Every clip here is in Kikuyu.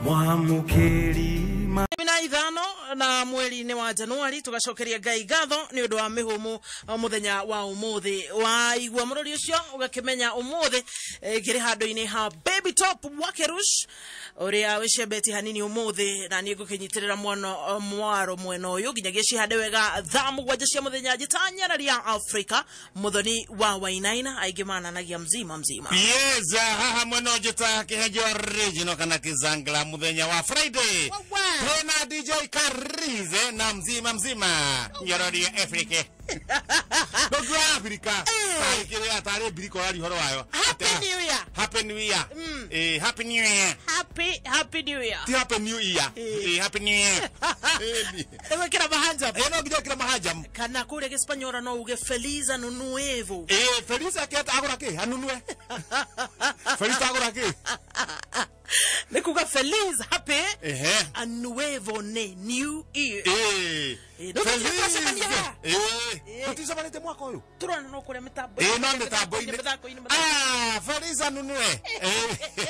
Mwamũkĩri na ithano na mweri-inĩ wa Januari tugacokeria Ngai ngatho nĩ ũndũ wa mĩhũmũ mũthenya wa ũmũthĩ. Waigua mũrori ũcio ũgakĩmenya ũmũthĩ ngĩrĩ handũ-inĩ ha Baby Top wa Kerush ũrĩa wĩcembeti hanini ũmũthĩ, na niĩ ngũkĩnyitĩrĩra mwana mwaro mwena ũyũ nginyagia cihande wega thaa 7 cia mũthenya. Njĩtanyararia Afrika Muthoni wa Wainaina aingĩ mananagia mzima mzima. Yes, haha mwena njĩta Kĩhenjo original kana Kizangla muthenya wa Friday. Tena DJ Karize na mzima mzima Njororia Afrika. Ndogo Afrika. Kire atare biriko ari horo wayo. Happy New Year. Happy New Year. Happy New Year. Happy New Year. Ti Happy New Year. Happy New Year. Ewe kira mahanja. No nginya kira mahanja. Kana kure Hispaniola no uge Feliz Ano Nuevo. Feliz aketa agora ke anunue. Feliz agora ke. Nikuga Feliz Happy Ano Nuevo ne New Year. Feliz. Tutizamanite mwaka uyu. Turona no kuria mitambo. No mitambo-inĩ. Feliz Ano Nuevo.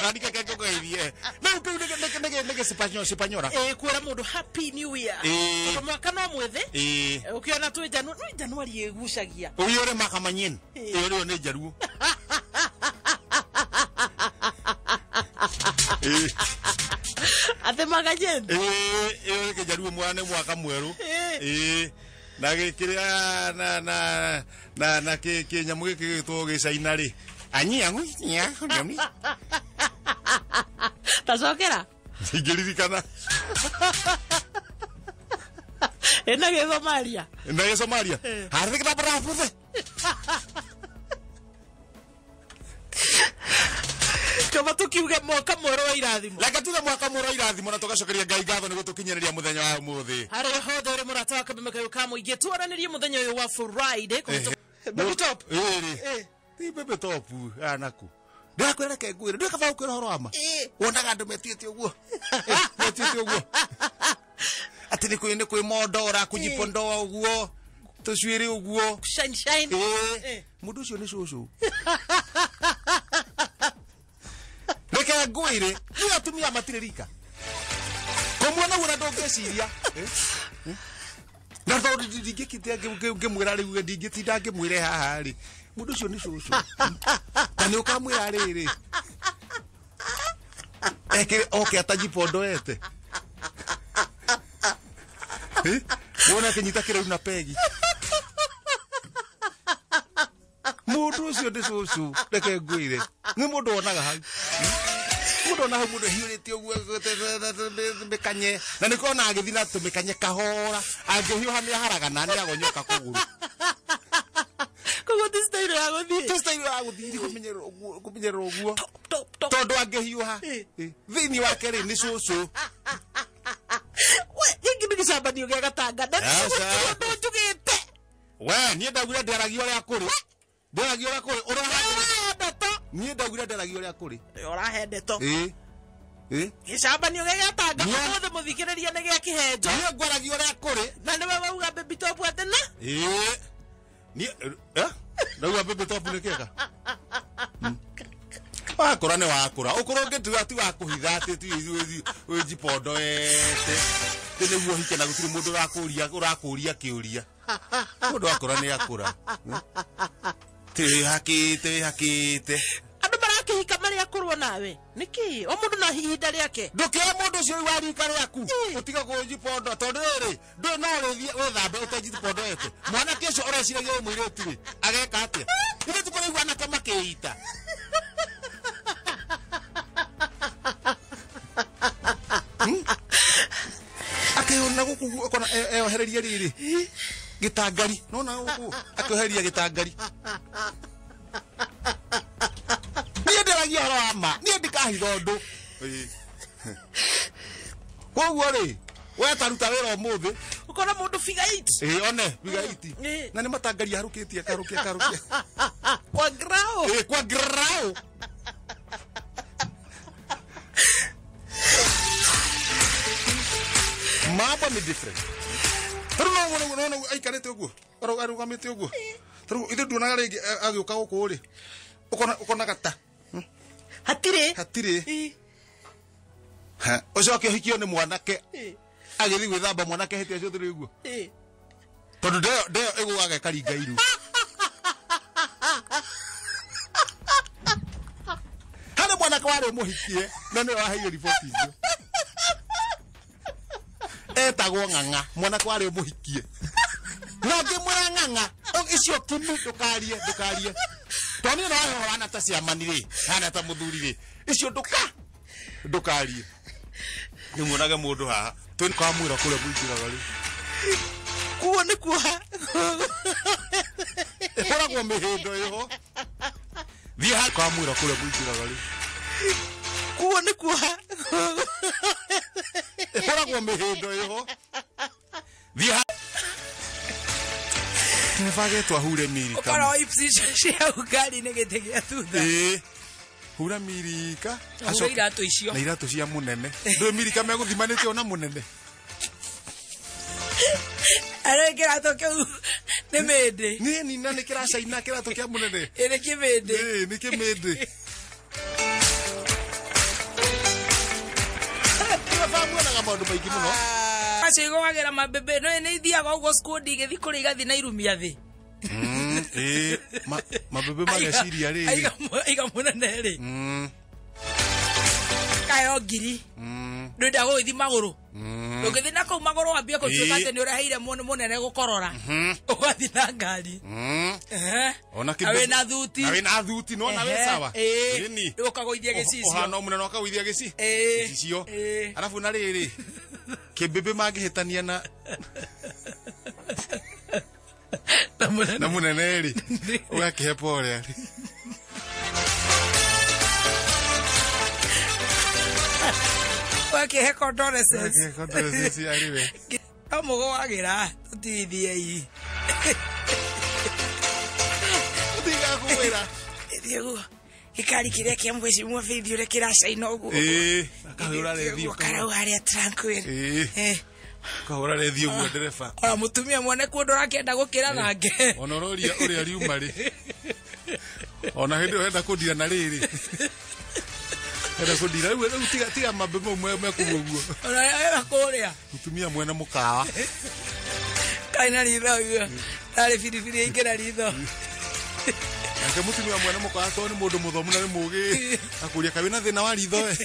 Andika keke ngũgeithie. No kĩu nĩ Hispaniola. Kwĩra mũndũ Happy New Year. Tondũ mwaka no mwĩthĩ. Ũkĩona twĩ Januari ĩgucagia. Ũyũ ũrĩ makamanyin. Ũyũ nĩ Njaruo. Ate magajen. Ĩyo Njaruo mwana mwaka mwerũ. Na gĩkĩrĩa na na na na kĩnyamũ gĩkĩ gĩgĩtwo gĩcaina rĩ. Anyi angu nya ngami. Tacokera. Ingĩririkana. Ena gĩthomaria. Ena gĩthomaria. Harĩ kĩrabara buthe. Kama tukiuge mwaka mwerũ wa irathimo. Reke tuge mwaka mwerũ wa irathimo na tugacokeria Ngai ngatho nĩ gũtũkinyanĩria mũthenya wa ũmũthĩ. Harĩ hothe ũrĩ mũrata wa Kameme Kayũ ka mũingĩ, twaranĩrie mũthenya ũyũ wa Friday. Baby Top. Ti Baby Top anaku. Ndakwĩra reke ngwĩre, ndũĩ kaba gũkwĩra ũhoro wa ma. Wonaga andũ metuĩte ũguo. Metuĩte ũguo. Atĩ nĩ kwĩ mondora kũnyipondoa ũguo. Tũcuĩrĩ ũguo. Shine shine. Mũndũ ũcio nĩ cũcũ. Reke ngwĩre, nĩ atumia matirĩ rika. Kũmuona ũguo na ndũngĩciria. Na tondũ ndingĩkĩte ngĩmwĩra rĩu ndingĩtinda ngĩmwĩre haha rĩ. Mũndũ ũcio nĩ cũcũ. Na nĩ ũkamwĩra rĩrĩ. Eke oke atajipondoete. Wona akĩnyita kĩrĩu na pegi. Mũndũ ũcio nĩ cũcũ, reke ngwĩre. Nĩ mũndũ wonaga hau. Mũndũ ona hau mũndũ hiũrĩte ũguo mĩkanye. Na nĩkĩo ona agĩthiĩ na tũmĩkanye kahora. Angĩhiũha nĩ aharagana nĩ agonyoka kũgũrũ. Koguo ti style ya gũthiĩ. Ti style ya gũthiĩ kũmenyerera ũguo. Tondũ angĩhiũha thĩinĩ wake rĩ nĩ cũcũ. We gĩkĩ nĩ gĩcambanio gĩa gatanga. Na ũndũ njugĩte. We niĩ ndaugire ndĩaragia ũrĩa kũrĩ. Ndĩaragia ũrĩa kũrĩ. Ũrahe ndeto. Niĩ ndaugire ndĩaragia ũrĩa kũrĩ. Ũrahe ndeto. Gĩcambanio gĩa gatanga ũmũthĩ mũthikĩrĩria nĩ gĩa kĩhenjo. Niĩ ngwaragia ũrĩa kũrĩ. Na nĩwe wauga Baby Top atĩ na? Niĩ ndauga Baby Top nĩ kĩega. Wakũra nĩ wakũra. Ũkũrũ ũngĩtuga ti wa kũhitha atĩ ti wĩjipondoete. Atĩ nĩguo ũhike na gũtirĩ mũndũ ũrakũria kĩũria. Mũndũ akũra nĩ akũra. Twĩhakĩte wĩhakĩte. Andũ marakĩhika marĩ akũrũ nawe. Nĩkĩ? O mũndũ na ihinda rĩake. Ndũkĩoe mũndũ ũcio wa rika rĩaku. Ũtige kũnjipondoa tondũ rĩrĩ ndũĩ no ũrĩthiĩ wĩthambe ũtejipondoete. Mwanake ũcio ũreciragia wĩ mũirĩtu rĩ, ageka atĩa? Ithuĩ tũkũraigua anake makĩita. Akĩona gũkũ ũkona eyohereria rĩrĩ gĩtangari. Nona gũkũ akĩohereria gĩtangari. Niĩ ndĩragia ũhoro wa ma. Niĩ ndikahitha ũndũ. Koguo rĩ, we taruta wĩra ũmũthĩ. Ũkona mũndũ figure 8. One figure 8. Na nĩ matangari aharũkĩtie akarũkia akarũkia. Kwa grao. Kwa grao. Mambo ni different. Tarĩu no no aikarĩte ũguo. Arũgamĩte ũguo. Tarĩu ithuĩ nduonaga rĩngĩ agĩũka gũkũ rĩ. Ũkona ũkonaga ta. Hatirĩ. Hatirĩ. Ucoke ũhikio nĩ mwanake agĩthiĩ gwĩthamba mwanake hĩti acio tũrĩ ũguo tondũ ndeo ĩgũaga ĩkaringa iru. Harĩ mwanake warĩ mũhikie na nĩwe waheire riboti icio. Etagwo Ng'ang'a, mwanake warĩ mũhikie. Na ngĩmwĩra Ng'ang'a, icio kimi ndũkarie ndũkarie. Tondũ niĩ no hana ta ciamani rĩ, hana ta mũthuri rĩ. Icio ndũkarie. Nĩmuonage mũndũ haha. Twĩkamwĩra kũrĩa mũingĩraga rĩ. Kuo nĩ kuoha. Ĩhũragwo mĩhĩndo ĩho. Thiĩ ha kamwĩra kũrĩa mũingĩraga rĩ. Kuo nĩ kuoha. Ĩhũragwo mĩhĩndo ĩho. Thiĩ ha Nĩbagetwo ahure mirika. Ũkorwo ips icio cia ngari-inĩ gĩtĩ gĩa thutha. Ĩĩ. Hura mirika. Hura iratũ icio. Na iratũ cia mũnene. Ndũĩ mirika megũthimanĩte ona mũnene. Arĩ kĩratũ kĩu nĩ mĩndĩ. Nĩ nina nĩ kĩracaina kĩratũ kĩa mũnene. Ĩ nĩ kĩmĩndĩ. Ĩ nĩ kĩmĩndĩ. Nĩ muonaga maũndũ maingĩ mũno. Acio igũagĩra mabebe no nĩ ithiaga ũguo squad igĩthiĩ kũrĩa igathiĩ na irumia thĩ. Ĩ mabebe mageciria rĩ. Aiga mũnene rĩ. Kayo ngiri. Ndwenda gũgĩthiĩ magũrũ. Ndũngĩthiĩ na kũu magũrũ wambie gũtuĩka atĩ nĩ ũreheire mũnene gũkorora. Ũgathiĩ na ngari. Ona Na wĩna thuti. Na wĩna thuti no na wĩ sawa. Ĩni. Ũkagũithia gĩcicio. Ũhana mũnene ũkagũithia gĩcicio. Arabu na rĩrĩ kĩmbĩmbĩ mangĩhĩtania na na mũnene rĩ ũgakĩhe pore. Wakĩhe condolences. Wakĩhe condolences arĩ we. No mũgũagĩra tũtigithiei. Tũtigakũgwĩra. Ĩthiĩ ũguo. Gĩkari kĩrĩa kĩa mheshimiwa Faith ũrĩa kĩracaina ũguo. Ĩĩ, akahũra redio. Karau harĩa tranquil. Ĩĩ. Kahũra redio ũguo ndereba. Ona mũtumia mwene kũndũ ũrakĩenda gũkĩra nake. Ona ũroria ũrĩa riuma rĩ. Ona hĩndĩ ĩyo enda kũndira na rĩrĩ. Enda kũndira rĩu tiga mambĩ mau mekũguo ũguo. Ona ena kũrĩa. Mũtumia mwene mũkawa. Kaĩ na ritho ũguo. Ndarĩ biribiri aingĩra ritho. Nake mũtumia mwene mũkawa tondũ nĩ mũndũ mũthomu na nĩ mũgĩ. Akũria kaĩ wĩna thĩna wa ritho we.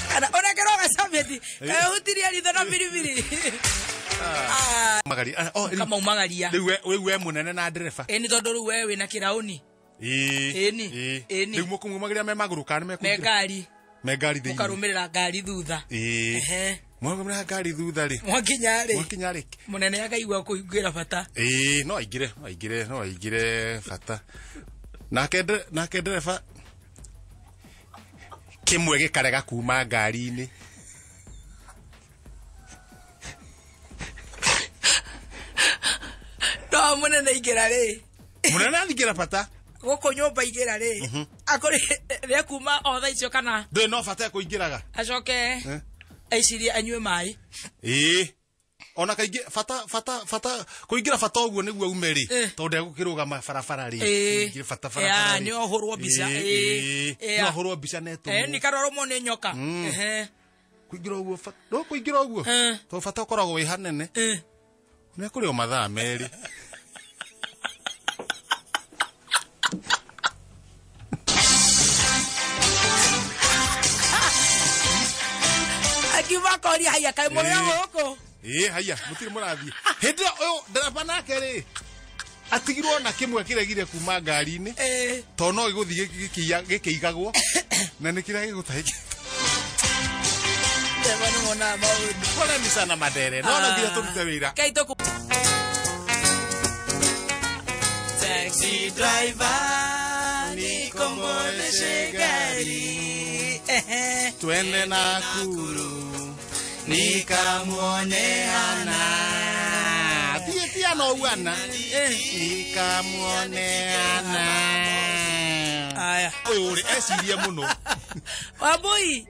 Kana ũrekerwo gacameti. Kaĩ ũhutirie ritho na biribiri. Magari. Kamaumagaria. Rĩu we mũnene na ndereba. Ĩni tondũ rĩu we wĩna kĩraũni. Ĩni. Ĩni. Rĩu mũkũmumagĩria me magũrũ kana me Me ngari. Me ngari thĩinĩ. Mũkarũmĩrĩra ngari thutha. Ĩĩ. Mũkarũmĩrĩra ngari thutha rĩ. Mwakinya rĩ. Mwakinya rĩ. Mũnene akaigua kũhingĩra bata. Ĩĩ, no aingĩre, no aingĩre, no aingĩre bata. Nake ndereba kĩmwe gĩkarega kuma ngari-inĩ. No mũnene ingĩra rĩ. Mũnene athingĩra bata. Gũkũ nyũmba ingĩra rĩ. Akũrĩ rĩa kuma o thaa icio kana. Ndũĩ no bata ekũingĩraga. Acoke ecirie anyue maĩ. Ĩĩ. Ona kaingĩ bata bata bata kũingĩra bata ũguo nĩguo ume rĩ. Tondũ ndegũkĩrũgama barabara rĩ. Kũingĩra bata barabara rĩ. Nĩ ohũrwo mbica. Ĩĩ. Nĩ ohũrwo mbica na ĩtũmwo. Nĩ karorũmwo nĩ nyoka. Kũingĩra ũguo bata. No kũingĩra ũguo. Tondũ bata ũkoragwo wĩ hanene. Nĩ kũrĩ o mathaa merĩ. Akiuma akoria haiya kaĩ mũrĩ o gũkũ. Ĩĩ haiya mũtirĩ mũrathiĩ. Hĩndĩ ĩyo ũyũ ndereba nake rĩ atigirwo na kĩmwe kĩregire kuma ngari-inĩ. Tondũ no gĩgũthiĩ gĩkĩigagwo na nĩ kĩrĩa gĩgũtahĩkĩte. Ndereba nĩ monaga maũndũ. Poleni sana Madere. No no nginya tũrute wĩra. Kaĩ tũkũ Taxi driver nikomboleshe gari. Twende Nakuru nikamwone Ana. Tia no uana. Nikamwone Ana. Aya. Ũyũ rĩ eciria mũno. Wambui.